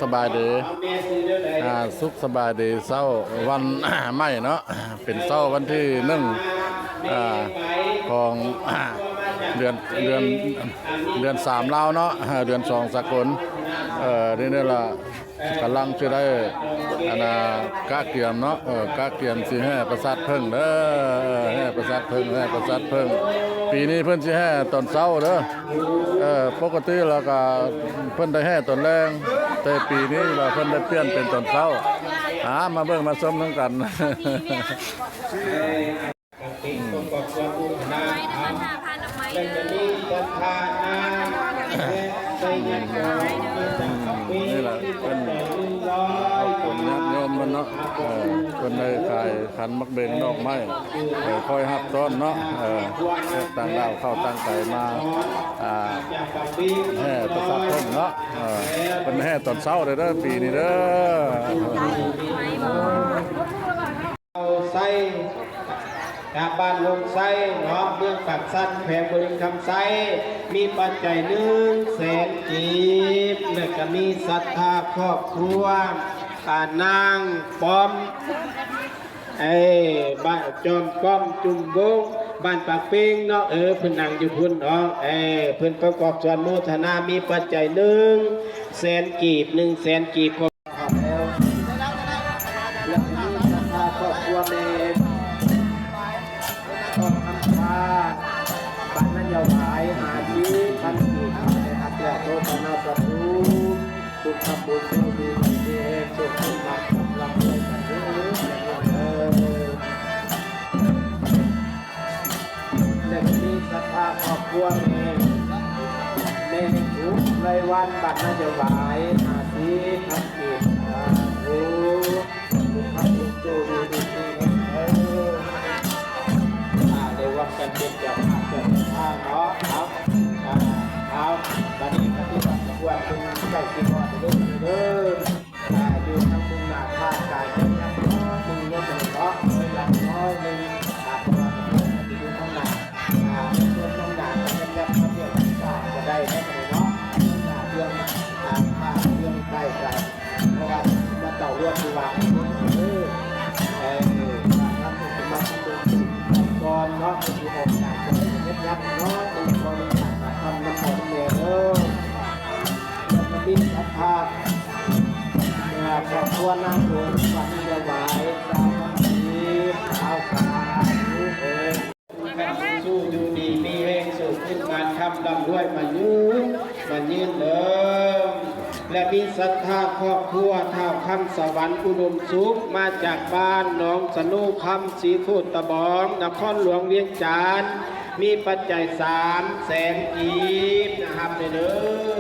ສະບາຍດີ ອ່າ ສຸກສະບາຍດີ ເຊົ້າວັນໃໝ່ເນາະ ເປັນເຊົ້າວັນທີໜຶ່ງ ອ່າ ຂອງ ເດືອນ ເດືອນ ເດືອນສາມລາວເນາະ ເດືອນສອງສາກົນ ເອີ ນີ້ ນີ້ລະ ກຳລັງຊິໄດ້ ອັນນ່າ ກະກຽມເນາະ ເອີ ກະກຽມຊິແຫ່ປະສາດເຜິ້ງເດີ ແຫ່ປະສາດເຜິ້ງ ແຫ່ປະສາດເຜິ້ງ ປີນີ້ເພິ່ນຊິແຫ່ຕອນເຊົ້າເດີ. ເອີ ປົກກະຕິແລ້ວກະເພິ່ນໄດ້ແຫ່ຕອນແລງ ແຕ່ປີນີ້ລະເພິ່ນໄດ້ປ່ຽນເປັນຕອນເຊົ້າ. ອາ ມາເບິ່ງມາຊົມນຳກັນ. ນີ້ລະເປັນຂອບຄຸນຍາດໂຍມເພິ່ນເນາະ ເອີ ເພິ່ນໄດ້ຂາຍ ຂັນໝາກເບັງດອກໄມ້ ເອີ ຄອຍຮັບຕ້ອນເນາະ ເອີ ແຂກຕ່າງດ້າວເຂົ້າຕ່າງໄກມາ ອ່າ ແຫ່ປະສາດເຜິ້ງເນາະ ເອີ ເພິ່ນແຫ່ຕອນເຊົ້າເດີ ເດີ ປີນີ້ເດີ. ເອົາໄຊ ຈາກບ້ານໂຮງໄຊເນາະ ເມືອງປາກຊັນ ແຂວງບໍລິຄຳໄຊ ມີປັດໄຈໜຶ່ງແສນກີບ ແລະກະມີສັດທາຄອບຄົວ ອ່າ ນາງປ້ອມ ເອີ ບ້ານຈອມປ້ອມຈຸມວົງ ບ້ານປາກເປັງເນາະ ເອີ ເພິ່ນນັ່ງຢູ່ພຸ້ນເນາະ ເອີ ເພິ່ນປະກອບສ່ວນໂມທະນາ ມີປັດໄຈໜຶ່ງແສນກີບ ໜຶ່ງແສນກີບ ແລະ ມີສັດທາຄອບຄົວແມ່ທອງຄຳພາ ບ້ານນາຢາຫວາຍ ຫ້າສິບພັນກີບ ຂໍໃຫ້ຮັບແລ້ວໂມທະນາສາທຸ ທຸກທຳບຸນ ໂຊກດີ ມີແຮງ ໂຊກດີ ໝາກ ລຳລວຍກັນເດີ ແລະ ມີສັດທາຄອບຄົວແມ່ ແມ່ຫູໄລວັນ ບ້ານນາຢາຫວາຍ ຫ້າສິບພັນກີບ ສາທຸ ທຸກທ່ານຈົ່ງໂຊກດີມີແຮງເດີ ອ່າ ໄດ້ຮ່ວມກັນເປັນເຈົ້າພາບເຈົ້າສະຖານເນາະ ເອົາ ອ່າ ເອົາ ບາດນີ້ປະຕິບັດຂະບວນເປັນໃກ້ຊິຮອດເດີ ເດີ ອ່າ ຢູ່ທາງມຸ່ງໜ້າ ພາກາຍຍັບໆ ໜ້ອຍໜຶ່ງເນາະ ເນາະ ຖອຍຫຼັງໜ້ອຍໜຶ່ງ ອ່າ ເພາະວ່າມັນຢູ່ທາງໜ້າ ອ່າ ເປັນຄົນທາງໜ້າ ຍັບໆ ມາເລື່ອງຂ້າງກາງກໍໄດ້ເນາະ ເນາະ ທາງໜ້າເລື່ອງ ອ່າ ຂ້າງເລື່ອງໃກ້ກັນ ເພາະວ່າມາເຕົ້າລວດຢູ່ວ່າງເດີ ເອີ ວ່າງນຳເປັນມາເປັນກ່ອນເນາະ ເປັນທີ່ອອກຈາກຈະໄດ້ຍັບໆ ເນາະ ເປັນຂໍອະນຸຍາດມາທຳນຳພໍ່ນຳແມ່ເດີ ແລ້ວກໍມີສະພາບ ເອີ ຄອບຄົວນາງໂດນ ວັນດະຫວາຍ ສາມພັນກີບ ສາວສາວ ເອີ ສູ້ຢູ່ດີມີແຮງ ໂຊກເງິນງານຄຳ ລ່ຳລວຍມາຍືນ ມາຍືນເດີ ແລະ ມີສັດທາຄອບຄົວທ້າວຄຳສະຫວັນ ອຸດົມສຸກ ມາຈາກບ້ານໜອງສະໂນຄຳ ສີໂຄດຕະບອງ ນະຄອນຫຼວງວຽງຈັນ ມີປັດໄຈສາມແສນກີບ ນະຮັບເດີ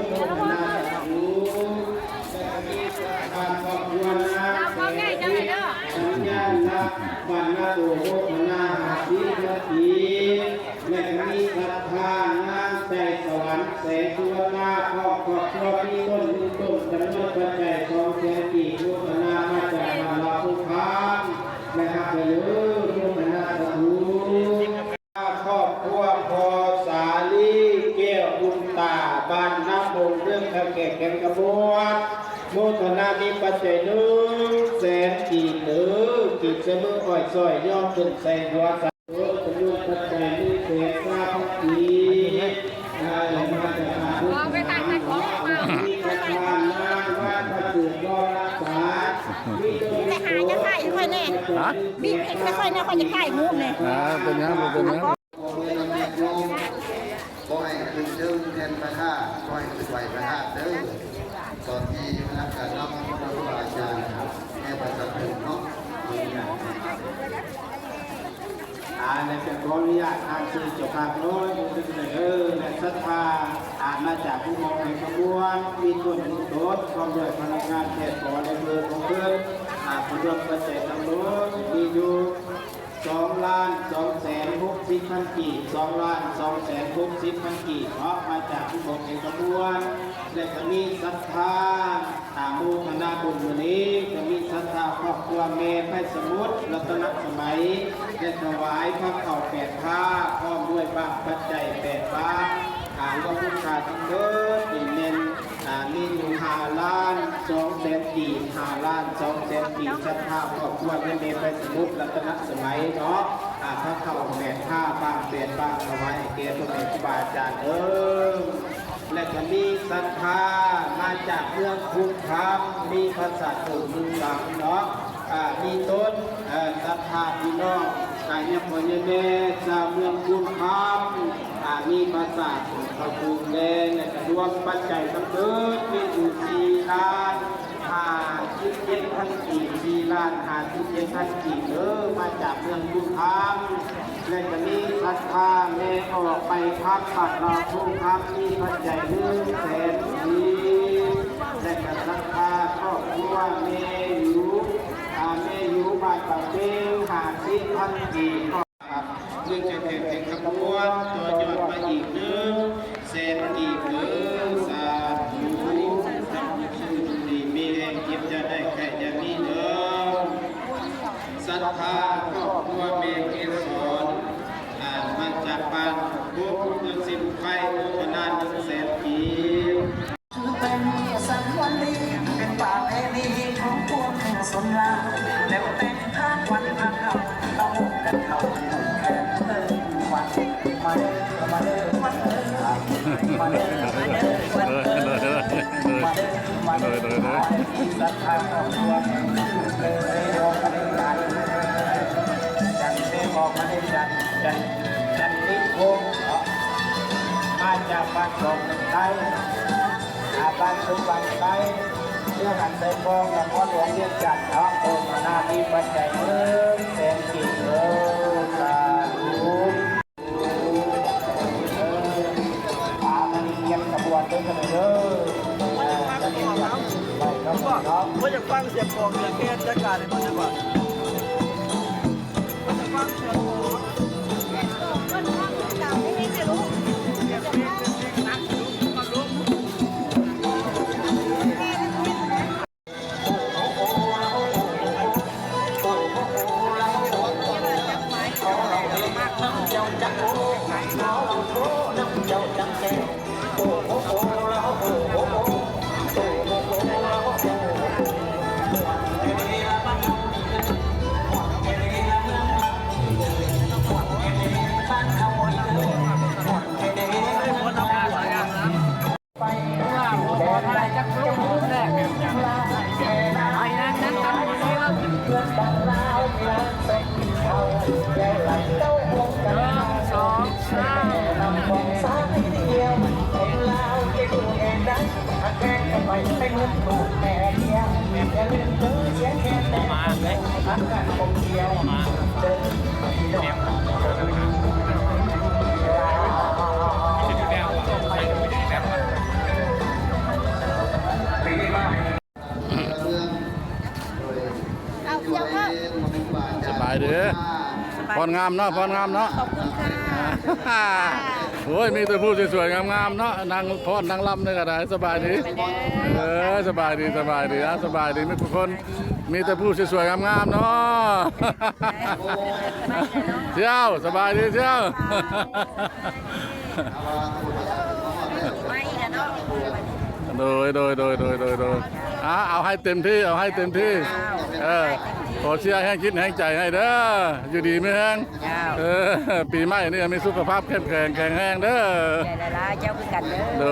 ໂມທະນາສາທຸ ແລະ ມີສັດທາຄອບຄົວນາງແສງທິບ ສັນຍານະ ບ້ານນາໂດ ໂມທະນາຫ້າສິບພັນກີບ ແລະ ມີສັດທານາງໃຈສະຫວັນ ແສງສຸວັນນາ ພ້ອມຄອບຄົວ ມີຕົ້ນໜຶ່ງຕົ້ນ ຈຳນວນປັດໄຈສອງແສນກີບ ໂມທະນາມາຈາກບ້ານລາວໂພຄາມ ນະຮັບເດີ ໂມທະນາສາທຸ. ຄອບຄົວພໍ່ສາລີ ແກ້ວບຸນຕາ ບ້ານນາມົງ ເມືອງທ່າແຂກ ແຂວງຄຳມ່ວນ ໂມທະນາມີປັດໄຈໜຶ່ງແສນກີບເດີ ກີບໃສ່ມືອ້ອຍຊ້ອຍ ຍ້ອງຂຶ້ນໃສ່ຫົວ ສາທຸ ຈຳນວນປັດໄຈໜຶ່ງແສນຊາວພັນກີບ ໄດ້ມາຈາກບ້ານ ເອົາໄປທາງນັ້ນ ມີປະທານນາງວັດພະເກີດ ວໍລະສາ ມີຕົ້ນ ແມ່ຄ້າ ຢ່າຖ່າຍໃຫ້ຂ້ອຍແດ່ ຮະ? ບີບໃຫ້ຂ້ອຍແດ່ ຂ້ອຍຢາກຖ່າຍຮູບແດ່ ອ່າ ເປັນຫຍັງ ບໍ່ເປັນຫຍັງ. ພໍ່ແມ່ພີ່ນ້ອງ ຂໍໃຫ້ຂຶ້ນເທິງແທ່ນພະທາດ ຂໍໃຫ້ຂຶ້ນໄຫວ້ພະທາດເດີ ຕອນທີ່ຄະນະການນຳພະຄູບາອາຈານແຫ່ປະສາດເຜິ້ງເນາະ ອ່າ ແລະ ກະຂໍອະນຸຍາດອ່ານຊື່ເຈົ້າພາບນ້ອຍ ເດີ ແລະ ສັດທາ ອ່າ ມາຈາກຜູ້ມອບໃຫ້ຂະບວນ ມີຕົວໜຶ່ງຕົນ ພ້ອມດ້ວຍພະນັກງານແພດໝໍ ແລະ ເບີຂອງເພິ່ນ ອ່າ ຈຳນວນປັດໄຈທັງໝົດ ມີຢູ່ ສອງລ້ານສອງແສນຫົກສິບພັນກີບ ສອງລ້ານສອງແສນຫົກສິບພັນກີບເນາະ ມາຈາກຜູ້ບອກເອກະບວນ ແລະກະມີສັດທາ ອາ ໂມທະນາບຸນມື້ນີ້ ກະມີສັດທາຄອບຄົວແມ່ໄພສະໝຸດ ລັດຕະນະສະໄໝ ໄດ້ຖວາຍພະເຂົ້າແປດພາ ພ້ອມດ້ວຍບາງປັດໄຈແປດບາງ ອາ ລວມມູນຄ່າທັງໝົດນີ້ແມ່ນ ອາ ມີຢູ່ຫ້າລ້ານສອງແສນກີບ, ຫ້າລ້ານສອງແສນກີບ, ສັດທາຄອບຄົວແມ່ໄພສະໝຸດ ລັດຕະນະສະໄໝເນາະ, ອາ ພາເຂົ້າແປດພາ ບ້າງແປດບ້າງ ຖວາຍໃຫ້ແກ່ພໍ່ແມ່ຄູບາອາຈານເອີຍ. ແລະກະມີສັດທາມາຈາກເມືອງຄຸນຄຳ, ມີພາສາດໂຕນມຸງຫຼັງເນາະ, ອາ ມີຕົ້ນ ເອີ ສັດທາພີ່ນ້ອງ ອາ ຍາພໍ່ຍາແມ່ຊາວເມືອງຄຸນຄຳ, ອາ ມີພາສາດເຂົ້າປູນແດງ ແລະກະລວມປັດໄຈທັງເບິດມີຢູ່ສີ່ລ້ານຫ້າສິບເຈັດພັນກີບ, ສີ່ລ້ານຫ້າສິບເຈັດພັນກີບເດີ ມາຈາກເມືອງຄຸນຄຳ. ແລະກະມີສັດທາແມ່ອອກໄປພັກ ບັດລາວໂພຄຳ ມີປັດໄຈໜຶ່ງແສນກີບ, ແລະກະສັດທາຄອບຄົວແມ່ຢູ່ ອາ ແມ່ຢູ່ບ້ານປາກເຕັງ ຫ້າສິບພັນກີບ. ເມືອງຈອມແຂກແຂວງຄຳມ່ວນ ຕໍ່ຍອດມາອີກໜຶ່ງແສນກີບເດີ. ສາທຸ ທ່ານຜູ້ໂຊກດີມີແຮງ ເຈັບຢ່າໄດ້ ໄຂ້ຢ່າມີເດີ. ສັດທາຄອບຄົວແມ່ເກສອນ ອາ ມາຈາກບ້ານໂພນ ເມືອງເຊໂນໄຄ ໂອກະນາ ໜຶ່ງແສນກີບ. ຖືເປັນສັນວັນດີ ເປັນປະເພນີຂອງພວກຊົນລາວ ແລ້ວແຕ່ງທານວັນພາເຂົ້າ ເອົາກັນເຂົ້າແຄມເອີຍວັນ ມາເດີ ມາເດີ ວັນເອີຍ ມາເດີ ມາເດີ ວັນເອີຍ ມາເດີ ມາເດີ ມາເດີ ໂດຍ ໂດຍ ໂດຍ ສັດທາຄອບຄົວ ເອີຍ ອອກມາເດີ ຈັນ ເປັນອອກມາເດີ ຈັນ ຈັນ ຈັນນິພົງ ມາຈາກບ້ານສອງເມືອງໃຕ້ ອາ ບ້ານສຸວັນໄຊ ເມືອງອັນໄຊທອງ ນະຄອນຫຼວງວຽງຈັນເນາະ. ໂອມານາມີປັດໄຈໜຶ່ງແສນກີບເດີ. ສາທຸ ເອີ ອາ ມານີ້ກຽມຂະບວນເດີ ເດີ ເອີ ມານີ້ກຽມໄປເນາະ ເນາະ. ບໍ່ຢາກຟັງສຽງຂອງສຽງແຄນຈັດການໃຫ້ເພິ່ນດີກວ່າ. ສະບາຍດີ ພອນງາມເນາະ ພອນງາມເນາະ. ຂອບຄຸນຄ່ະ. ໂອ້ຍ ມີແຕ່ຜູ້ສວຍໆງາມໆເນາະ ນາງພອນນາງລຳນີ້ກະໄດ້. ສະບາຍດີ ເອີ ສະບາຍດີ ສະບາຍດີ ອາ ສະບາຍດີ ມີທຸກຄົນ ມີແຕ່ຜູ້ສວຍໆງາມໆເນາະ. ສ່ຽວ ສະບາຍດີສ່ຽວ. ໂດຍ ໂດຍ ໂດຍ ໂດຍ ໂດຍ ໂດຍ ອາ ເອົາໃຫ້ເຕັມທີ່ ເອົາໃຫ້ເຕັມທີ່. ເອີ ຂໍເຊຍແຮງຈິດແຮງໃຈໃຫ້ເດີ ຢູ່ດີມີແຮງ. ເຈົ້າ ເອີ ປີໃໝ່ນີ້ມີສຸຂະພາບເຂັ້ມແຂງແຂງແຮງເດີ. ໃຈຫຼາຍໆ ເຈົ້າຄືກັນເດີ. ໂດ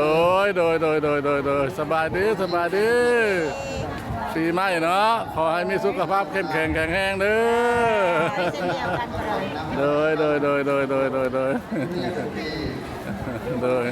ຍ ໂດຍ ໂດຍ ໂດຍ ໂດຍ ສະບາຍດີ ສະບາຍດີ. ປີໃໝ່ເນາະ ຂໍໃຫ້ມີສຸຂະພາບເຂັ້ມແຂງແຂງແຮງເດີ. ເຊັ່ນດຽວກັນ. ໂດຍ ໂດຍ ໂດຍ ໂດຍ ໂດຍ ໂດຍ ໂດຍ ໂດຍ.